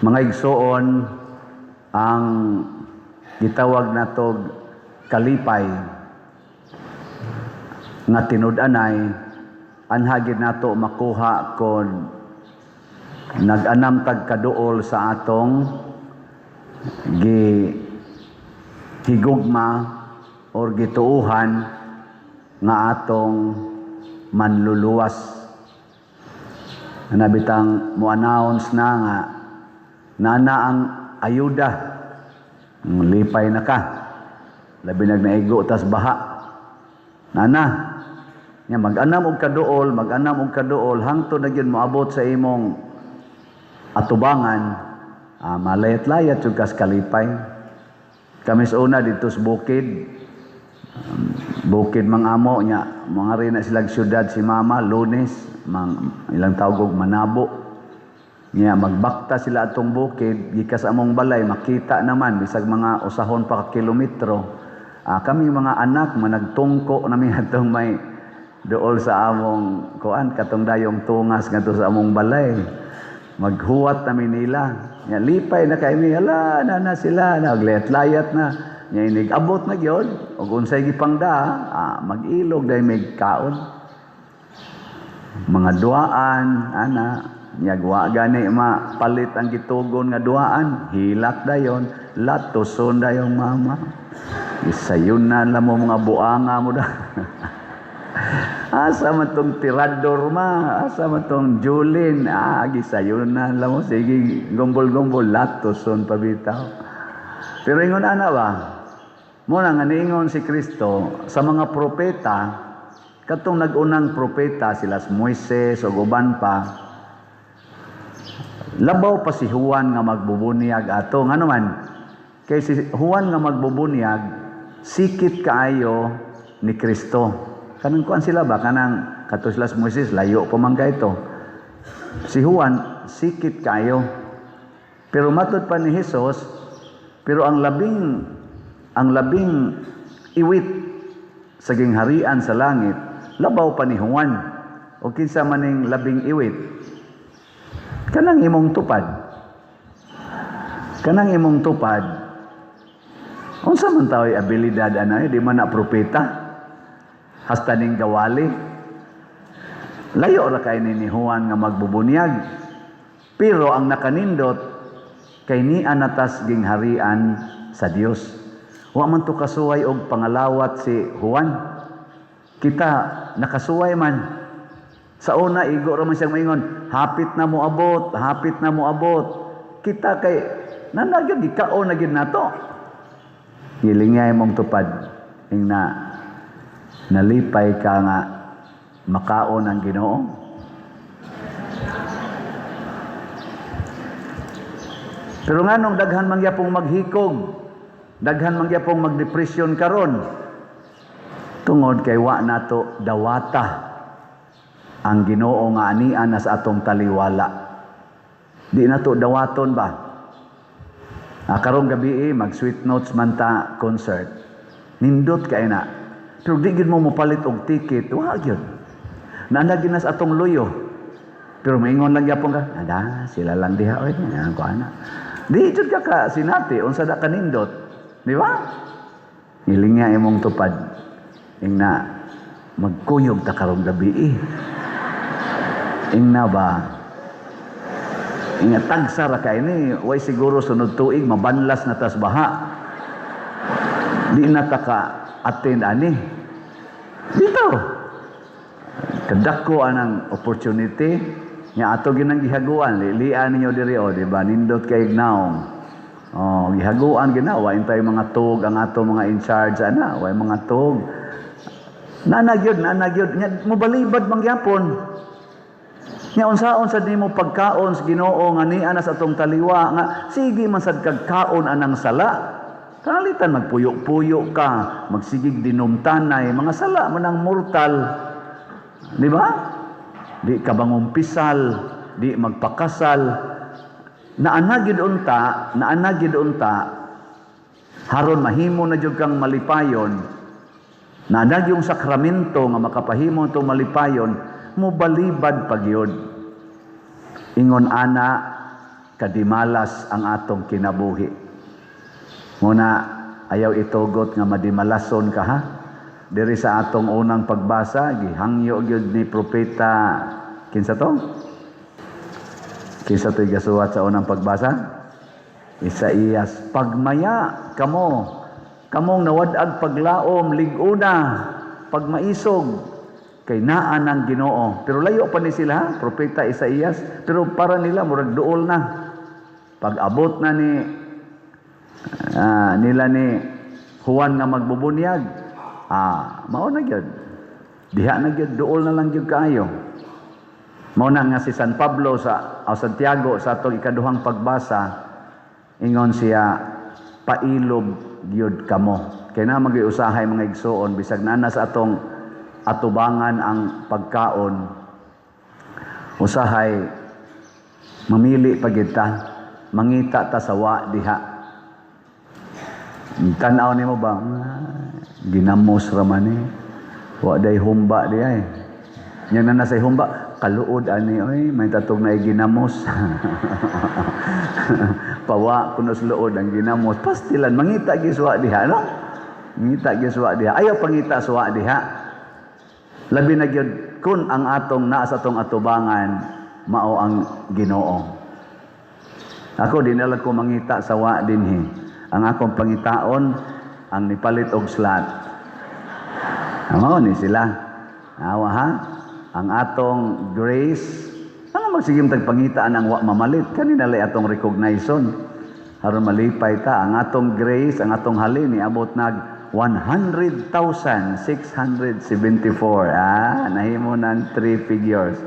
Mga igsoon, ang gitawag natog kalipay nga tinud-anay, anha gid nato makuha kon nag-anam tag kaduol sa atong gi higugma or gituuhan nga atong manluluwas. Nabitang mo-announce na nga nana ang ayuda, lipay na ka, labi nag naigo tas baha nana nya. Mag-anam og kaduol, mag-anam og kaduol hangtod na gyud moabot sa imong atubangan, malayat-layat jud kas kalipay. Kami sa una dito sa bukid, bukid mang amo nya, mga rin na silang syudad si mama Lunes, mang ilang tawag og Manabo nya. Magbakta sila atong bukid gikas among balay, makita naman bisag mga usahon pa ka kilometro. Kami mga anak managtungko nami atong may dool sa among kuan, katong dayong tungas ngadto sa among balay. Maghuwat nami nila nya, lipay na kay mi, ala na na sila, naglayat-layat na nya. Inig abot na gyud og unsay gipangda, mag-ilog dahil may kaon, mga duaan ana nya. Wa gani mapalit ang gitugon nga duaan, hilak dayon, latuson dayon mama, isayon na lang mo mga buanga mo da. Asa man tong tirador ma, asa man tong Julin, gisayon na lang mo, sige, gumbol-gumbol, latuson pa bitaw. Pero ingon ana ba? Muna nga niingon si Kristo sa mga propeta, katong nag-unang propeta sila si Moises o uban pa, labaw pa si Juan nga magbubunyag ato. Ngano man? Kay si Juan nga magbubunyag, sikit kaayo ni Kristo. Kanang kuan sila ba? Kanang kato sila si Moises, layo pa man kayto. Si Juan, sikit kaayo. Pero matod pa ni Jesus, pero ang labing iwit sa gingharian sa langit, labaw pa ni Juan. O kinsa maning labing iwit? Kanang imong tupad. Kanang imong tupad. Unsa man tao'y abilidad ana, di man na propeta. Hasta ning gawali. Layo ra kay ni Juan nga magbubunyag. Pero ang nakanindot kay ni anatas gingharian sa Dios. Wa man to kasuway og pangalawat si Juan. Kita nakasuway man. Sa una igo ra man siyang maingon, "Hapit na mo abot, hapit na mo abot." Kita kay nanagyo gikaon na gyud nato. Gilingay mong tupad ing na nalipay ka nga makaon ang Ginoo. Pero nganong daghan man gyapong maghikog, daghan man gyapong magdepresyon karon? Tungod kay wa nato dawata ang Ginoo nga anian na sa atong taliwala. Di nato dawaton ba? Karong gabi mag Sweet Notes man ta concert. Nindot kay na. Pero di gid mo mopalit og ticket, wa gyud. Naa gyud na sa atong luyo. Pero maingon lang gyapon ka, "Ada, sila lang diha oy, yan ko ana." Di jud ka ka sinati unsa da kanindot. Di ba? Ngilingya imong tupad. Ing na magkuyog ta karong gabi eh. Ing na ba? Inga tagsa ra kay ni, way siguro sunod tuig mabanlas na tas baha. Di na ta ka attend ani. Dito. Kadako anang opportunity nya ato ginang gihaguan, lilian ninyo diri o, di ba? Nindot kay naong. Oh, gihaguan gina, wa intay mga tug ang ato mga in charge ana, way mga tug. Nana gyud, nana gyud nya mobalibad man gyapon. Nya unsaon sad nimo pagkaon sa Ginoo nga nia na sa atong taliwa nga sige man sad kag kaon anang sala. Kalitan magpuyo-puyo ka, magsigig dinumtanay, mga sala man ang mortal. Di ba? Di ka bangumpisal, di magpakasal. Naana gid unta, naana gid unta, haron mahimo na jud kang malipayon. Naana yung sakramento nga makapahimo to malipayon, mobalibad pagyod. Ingon ana kadimalas ang atong kinabuhi. Muna ayaw itugot nga madimalason ka, ha. Diri sa atong unang pagbasa, gihangyo gyud ni propeta, kinsa to? Kinsa to'y gasuwat sa unang pagbasa? Isaías, "Pagmaya kamo, kamong nawad-ag paglaom, lig-una, pagmaisog, kay naa ng Ginoo." Pero layo pa ni sila, ha? Propeta Isaías, pero para nila murag duol na. Pag abot na ni nila ni Juan nga magbubunyag, mao na gyud. Diha na gyud, duol na lang gyud kaayo. Mao na nga si San Pablo sa o Santiago sa atong ikaduhang pagbasa, ingon siya, "Pailob gyud kamo." Kay na magyud usahay, mga igsuon, bisag naa na sa atong atubangan ang pagkaon, usahay mamili pa gyud ta, mangita ta sa wa diha. Tan-aw nimo ba? "Ah, ginamos ra man eh. Wa day humba diha eh." Nya na nasa humba, "Kaluod ani oy, may tatog na ginamos." Pawa kuno sa luod ang ginamos. Pastilan mangita gyud suwa diha, no? Mangita gyud suwa diha. Ayaw pangita suwa diha. Labi na gyud kun ang atong naa sa atong atubangan mao ang Ginoo. Ako, di na lang ko mangita sa wa dinhi. Ang akong pangitaon ang nipalit og slot. Mao ni sila. Awa ha? Ang atong grace, ano magsigim tag pangitaan ang wa mamalit kanina lay atong recognition. Aron malipay ta ang atong grace, ang atong halin niabot nag 100,674. Ah, nahimo ng three figures.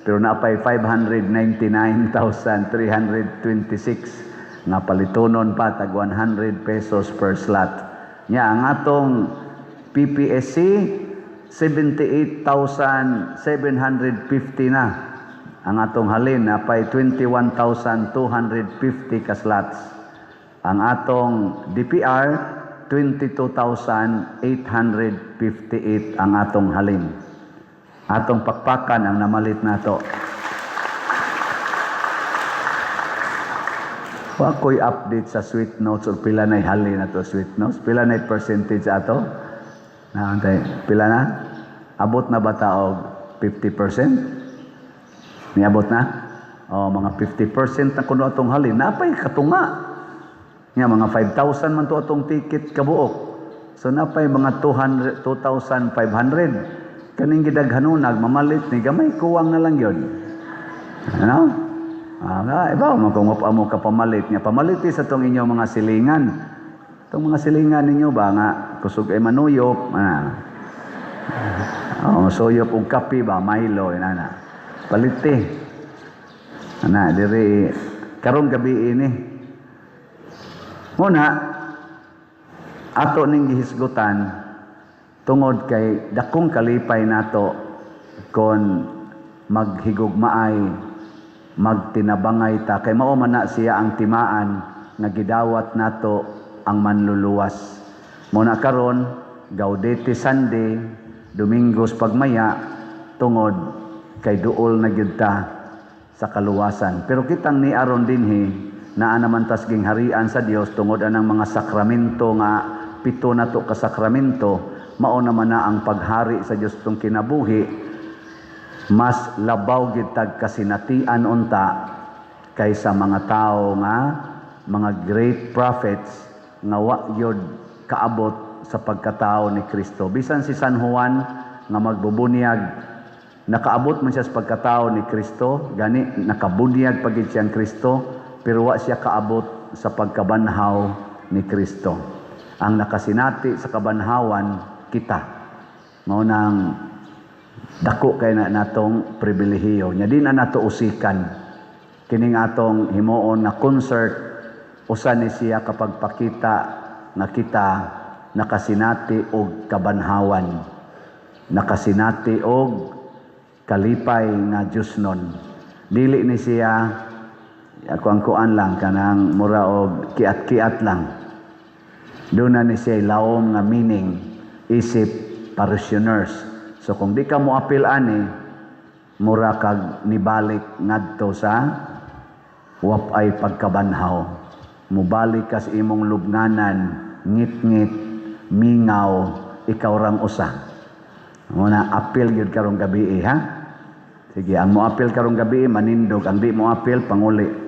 Pero napay 599,326 nga palitonon pa tag 100 pesos per slot. Nya ang atong PPSC, 78,750 na. Ang atong halin, napay 21,250 ka slots. Ang atong DPR, 22,858 ang atong halin. Atong pakpakan ang namalit nato. Wa ko'y update sa sweet notes or pila na'y halin ato sweet notes. Pila na'y percentage ato? Naantay, pila na? Abot na ba ta og 50%? Niabot na? O, mga 50% na kuno atong halin. Napay katunga. Nga, mga 5,000 man to atong ticket kabuok. So napay mga 200, 2,500. Kaning gidaghanunag, mamalit ni gamay, kuwang na lang yun. Ano? Ah, iba mo kung mo ka pamalit nga pamalit sa tong inyong mga silingan. Itong mga silingan ninyo ba nga kusog ay manuyop, ah. Oh, suyop og kape ba, Milo inana. Paliti. Ana diri karong gabi ini. Muna ato ning gihisgutan tungod kay dakong kalipay nato kon maghigugmaay, magtinabangay ta, kay mao man na siya ang timaan nga gidawat nato ang Manluluwas. Muna karon Gaudete Sunday, Domingos pagmaya, tungod kay duol na gyud ta sa kaluwasan. Pero kitang ni aron dinhi, naa naman tas gingharian sa Dios tungod anang mga sakramento nga pito nato ka sakramento, mao naman na ang paghari sa Dios tong kinabuhi, mas labaw gid tag kasinatian unta kaysa mga tao nga mga great prophets nga wa gyud kaabot sa pagkatao ni Kristo. Bisan si San Juan nga magbubunyag, nakaabot man siya sa pagkatao ni Kristo, gani nakabunyag pa gid siyang Kristo, pero wa siya kaabot sa pagkabanhaw ni Kristo. Ang nakasinati sa kabanhawan, kita. Mao nang dako kay na natong pribilehiyo. Nya di na nato usikan kining atong himuon na concert, usa ni siya kapag pakita nga kita nakasinati og kabanhawan, nakasinati og kalipay nga Diyosnon. Dili ni siya kuan-kuan lang, kanang mura og kiat-kiat lang. Doon na ni siya lawom nga meaning isip parishioners. So kung di ka mo apil ani, mura kag nibalik ngadto sa Wa pay pagkabanhaw. Mubalik ka sa imong lubnganan, ngit-ngit, mingaw, ikaw rang usa. Muna apil gyud karong gabi, ha? Sige, ang mo apil karong gabi manindog, ang di mo apil, panguli.